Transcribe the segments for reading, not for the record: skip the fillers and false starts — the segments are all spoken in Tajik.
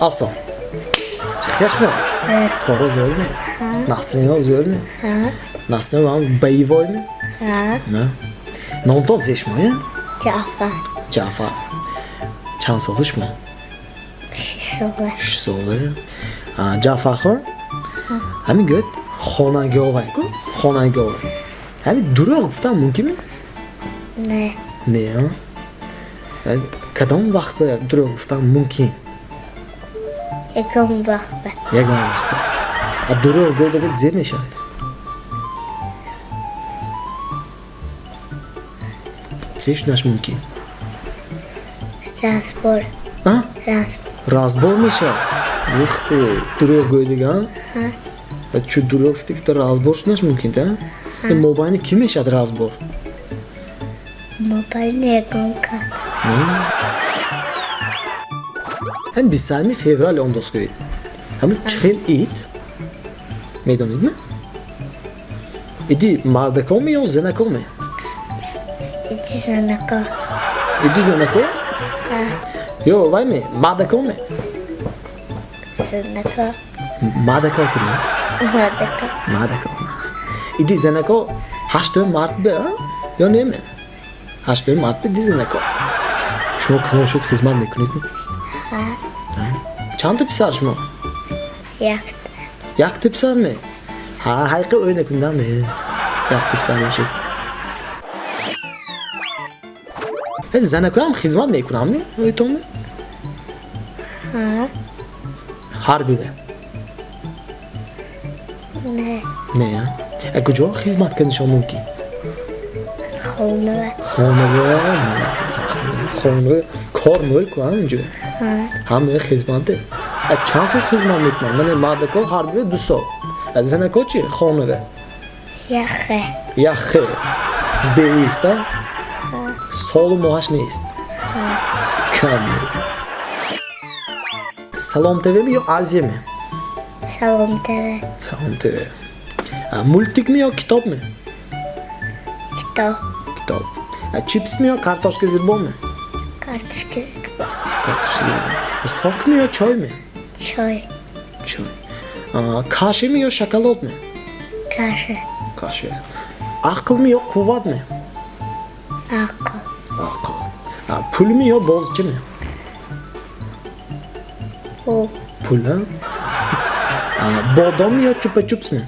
Ассалом. Чӣ хешмо? Коро зӯр ме? Настроение зӯр ме? Настроение вам боевой ме? На. Номтон зе шумо, я? Ҷаъфар. Ҷаъфар. Чанд сола шумо? 6 сола. 6 сола. Ҷаъфархон, ҳамин гӯяд хонагиовай ку? Хонагиовай. Ҳамин дурӯғ гуфтан мумкин ме? Не. Не, а? Кадом вақт ба дурӯғ гуфтан мумкин? Ягон вақт ба. Ягон вақт ба. А дурӯғ гӯйдага зер мешавад? Зе шунаш мумкин? Разбор. А? Разбор. Разбор мешавад? Ихте, дурӯғ гӯйдага, а? Чу дурӯғ гуфти, ки разбор шунаш мумкин, да? Мобайни кӣ мешавад разбор? Мобайни ягон кас. Ҳамин 27 феврал ондоз гӯед. Ҳамин чӣ хел ид? Медонед, ме? Иди мардакоме ё занакоме? Иди занако. Иди занако? Ё вай ме, мардакоме? Занако. Мардако куди? Мардако. Мардако. Иди занако 8 март бе, ё неме? 8 март бе иди занако. Шумо калон шуд, хизмат мекунед? Чандта писар шумо? Якта. Якта писар ме? Ҳа, ҳайқа ӯй накундам ме. Якта писар бошед. Занакоам хизмат мекунам ме? Ӯйтон ме? Ҳа. Ҳарбида? Не. Не, а? Куҷо хизмат кардишон мумкин? Хонава. Хонава, молодец. Хонава кор мӯл ку, инҷо. Ҳама хизмате. Чанд сол хизмат мекунанд? Мана мардако ҳарбида 2 сол. Занако чи? Хонава? Яхе. Яхе. Беист, а? Солу моҳаш нест. Кам нест. Салом ТВ ми ё Азия ми? Салом ТВ. Салом ТВ. Мультик ми ё китоб ми? Китоб. Китоб. Чипс ми ё картошка зирбон ми? Картошка зирбон. Картошка зирбон. Сок ми ё чой ми? Чой. Чой. Каша ми ё шоколад ми? Каша. Каша. Ақл ми ё қувват ми? Ақл. Ақл. Пул ми ё бозича ми? Пул. Пул, а? Бодом ми ё чупа-чупс ми?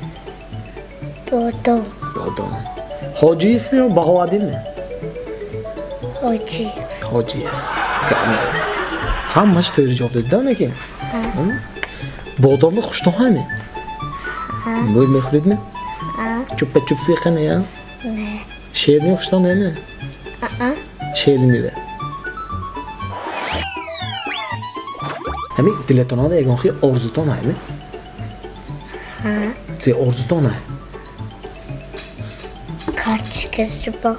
Бодом. Бодом. Ҳоҷиев ми ё Баҳоаддин ми? Ҳоҷиев. Ҳоҷиев. Гап нест. Ҳамаш тӯри ҷавоб додида, неки? Бодомро хуштоҳай ми? Мӯл мехӯред ми? Чупа-чупс фиқа не, а? Не. Шерини хуштон неме? Шериниве. Ҳамин дилатонада ягон хел орзутон ҳайми? Це орзутон ҳай? Картошка зирбон.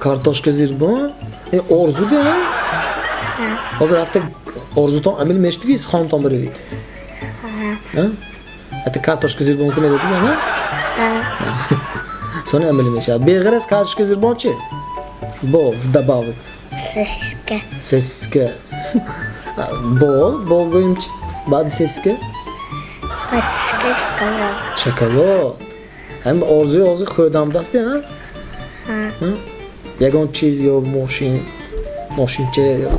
Картошка зирбон? Э, орзу де, а? Ҳозир рафта орзутон амил мешудигиз, хонтон биравед. Ҳатто картошка зирбон ки медодига, на? Сони амил мешавад. Беғараз картошка зирбон чи? Бо вдобавок. Сосиска. Сосиска. Бо гӯем чи? Баъди сосиска? Баъди сосиска шоколад. Шоколад. Ҳам орзуи ҳозир хӯрдан будасти, а? Ягон чиз ё мошин, мошинча ё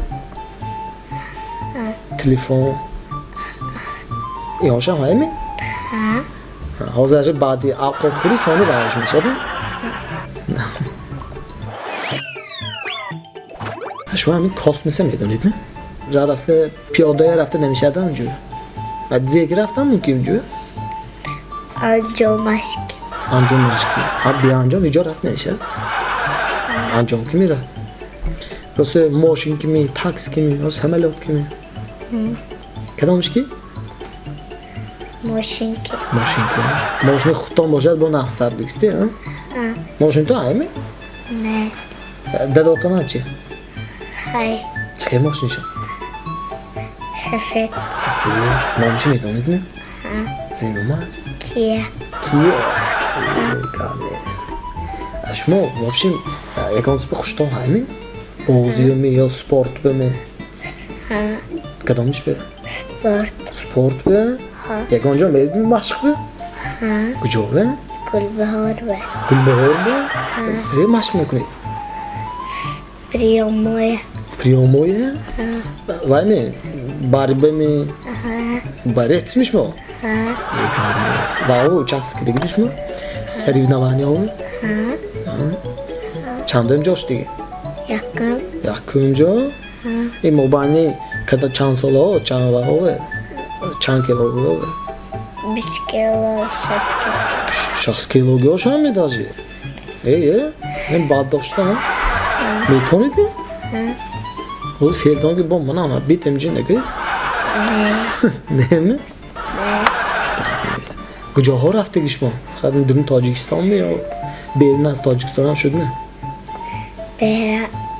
телефон. Инҳошам ҳайми? Ҳозир аша баъди авқотхӯрӣ сони барош мешавад. Шумо ҳамин космоса медонед, ми? Рафта пиёдая рафта намешавад онҷо? Баъд зеки рафтан мумкин онҷо? Анҷомашки. Анҷомашки. Ҳа, беанҷом иҷо рафт намешавад? Анҷом ки мерафт? Просто мошин ки ми, такси ки ми, ё самолёт ки ми? Кадомш ки? Мошинки. Мошинки. Мошини худтон бошад, бо нағзтар бигисти, а? Мошинтон ҳайми? Не. Дадотонам чи? Ҳай. Чӣ хел мошиншон? Сафед. Сафед. Номашо медонед ми? Зе номаш? Кия. Кия. Гап нест. Шумо вообще ягон чиз хуштон ҳайми? Бозиёми ё спорт бе? Кадомиш бе? Спорт. Спорт бе? Ягон ҷо мерид машқ бе? Куҷо бе? Гулбаҳор бе. Гулбаҳор бе? Зе машқ мекунед? Приёмоя. Приёмоя? Вай ме? Борьба ме? Борец ми шумо? Гап нест. Ва о участник диги шумо? Соревнования ҳо? Чандум ҷо шудиги? Якум. Якум ҷо? Ин мобайни када чанд солаҳо, чанд ваҳо, чанд кило? 20 кило, 60 кило. 60 килогиҳошам медажи? Э, э, ин бад дошта, метавонед ми? Ҳозир феълтон ки бо манам битем ҷи нагӯед? Не. Не ме? Нест. Куҷоҳо рафтаги шумо? Фақат дуруни Тоҷикистон ме ё берун аз Тоҷикистонам шуд ме?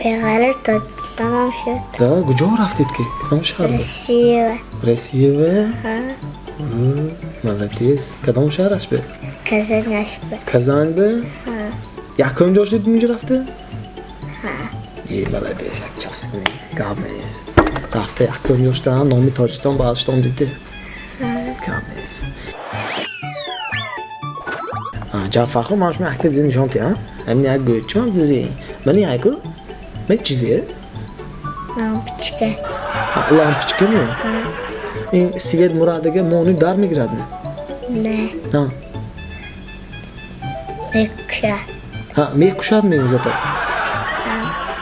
Беғараз Тоҷикистонам шуд. Да, куҷо рафтед ки? Кадом шаҳр? Россия. Россия? Молодец. Кадом шаҳраш бе? Казанаш бе. Казань бе? Якум ҷо шудед инҷо рафта? Е, молодец, як час кунед. Гап нест. Рафта якум ҷо шуда, номи Тоҷикистон баъдштон диде. Гап нест. Ҷаъфархон, ман шумо якта дизи нишон тиҳам. Ҳамин як гӯ, чӣ ман дизи? Мани яку? Ман чизе? Лампочка. Лампочка ме? Ин свет мурадага мони дар мегирад ме? Не. Ҳа. Мекушад. Ҳа, мекушад ме зато?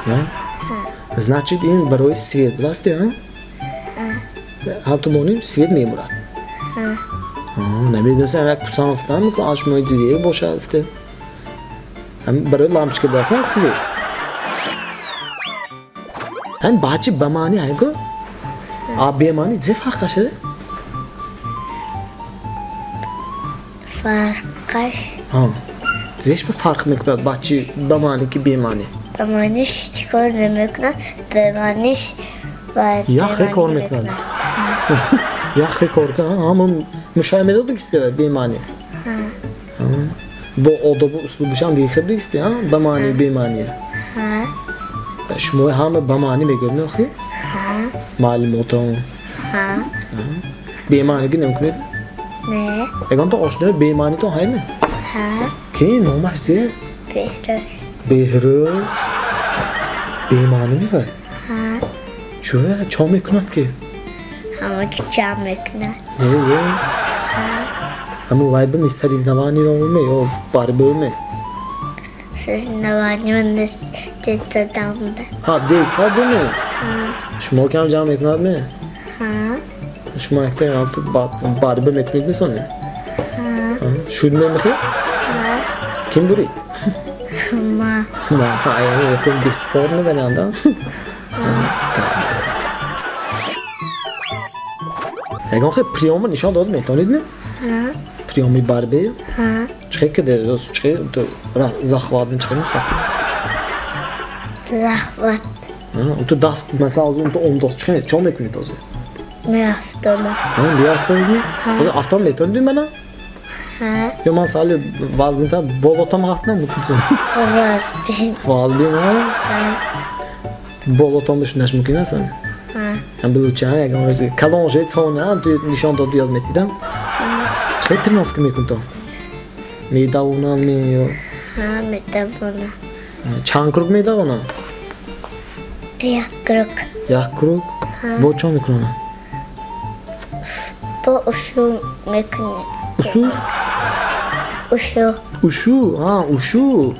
Ҳа? Значит, ин барои свет будасти, ҳа? Ҳам ту моним свет мемурад. Намедонистам, як пусам гуфтам, аз шумо дизе бошад гуфте. Барои лампочка будастан свет. Ҳам бачи ба маъни айго? А бемаъни зе фарқаш е? Фарқаш. Ҳа. Зеш ба фарқ мекунад бачи ба маъни ки бемаъни? Ба маъниш чӣ кор намекунад, ба маъниш ва Яхе кор мекунад. Яхе кор кунад, ҳама мушай медода гисте бемаъни. Бо одобу услубишам дигар дигисте, ҳа? Ба маъни бемаъни. Шумо ҳама ба маъни мегӯед не охи? Маълумотон. Бемаъниги намекунед? Не. Ягонта ошнои бемаънитон ҳайме? Ҳа. Ки номаш зе? Беҳрӯз. Беҳрӯз. Бемаънӣ мевай? Ҳа. Чӯ, чо мекунад ки? Ҳамаги ҷамъ мекунад. Не, е. Ҳаму вай бими соревнования ме ё борьба ме? Соревнования детсадамда. Ҳа, детсад ме? Шумо кам ҷамъ мекунад ме? Ҳа. Шумо якта борьба мекунед месоне? Ҳа. Шуд ме мехе? Ҳа. Ким бурид? Ма. Ма, якум бесспорно вариант, а? Ягон хел приёма нишон дод метавонед ме? Ҳа. Приёми борьбе? Ҳа. Чӣ хел киде? Чӣ хел захват чӣ хел мехоҳад? Захват. Ту даст масалан ҳозир ту омдост чӣ хел чо мекунед ҳозир? Меафтонам. Ҳа, меафтонед? Ҳозир афтон метавонед мана? Ҳа. Ё ман сали вазминтар болотам ҳафтнам мукунсам? Вазбин. Вазбин, ҳа? Ҳа. Болотам бишунаш мумкин аст? Ҳа. Ҳам билуча, ягон рӯзи калон шед сона, ту нишон дод ёд метидам. Чӣ хел тренировка мекунед то? Медавонам ме ё? Ҳа, медавонам. Чанд круг медавонам? Як круг. Як круг? Бо чо мекунам? Бо ушу мекунем. Усу? Ушу. Ушу? Ҳа, ушу.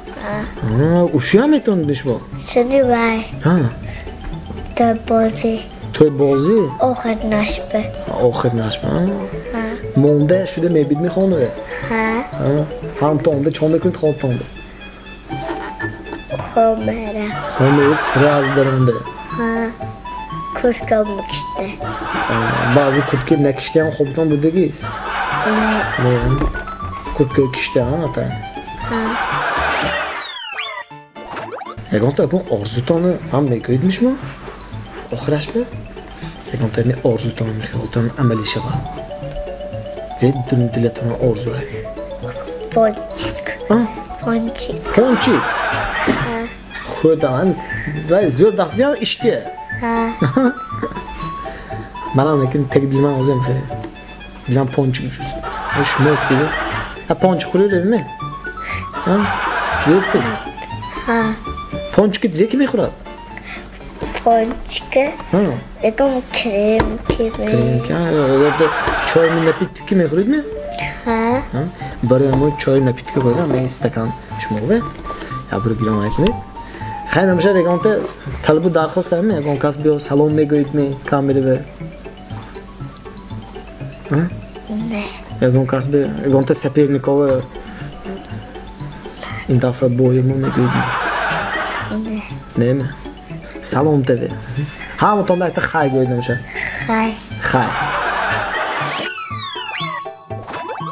Ҳа, ушуям метавонед бишмо? Суни вай. Ҳа. Тойбозӣ. Тойбозӣ? Охир нашба. Охир нашба, ҳа? Ҳа. Монда шуда мебид мехонаве? Ҳа. Ҳа. Ҳам тонда чо мекунед хобтонда? Хоб мерам. Хоб меред сразу даронда? Ҳа. Куртка мекишта. Баъзе куртка накиштаам хобтон будагист? Не. Не, куртка кишта, ҳа, ата? Ҳа. Ягонта ягон орзутонро ҳам мегӯед шумо? Охираш бе? Ягонта ами орзутон мехоҳотон амалӣ шавад. Зе дуруни дилатон орзуе? Пончик. А? Пончик. Пончик? Ҳа. Худо, вай зӯр даст диҳан иште. Ҳа. Манам лекин теги дили ман озем хеле дилам пончик ҷуст. Шумо гуфтиду пончик хӯрӣ ревме зефти? Ҳа. Пончики зе ки мехӯрад? Пончика. Ягон крем. Крем. Чойми, напитки мехӯред ме? Ҳа. Барои ҳамон чой, напитки хӯрдам, ме стакан шумо бе ябру гиром кунед. Хайр, намешавад, ягонта талабу дархост дорем, ягон кас биё салом мегӯед ме камераве? Не. Ягон кас бе, ягонта соперникова ин дафъа боемо мегӯед ме? Не. Не ме? Салом ТВ ҳаматон якта хай гӯед намешавад. Хай. Хай.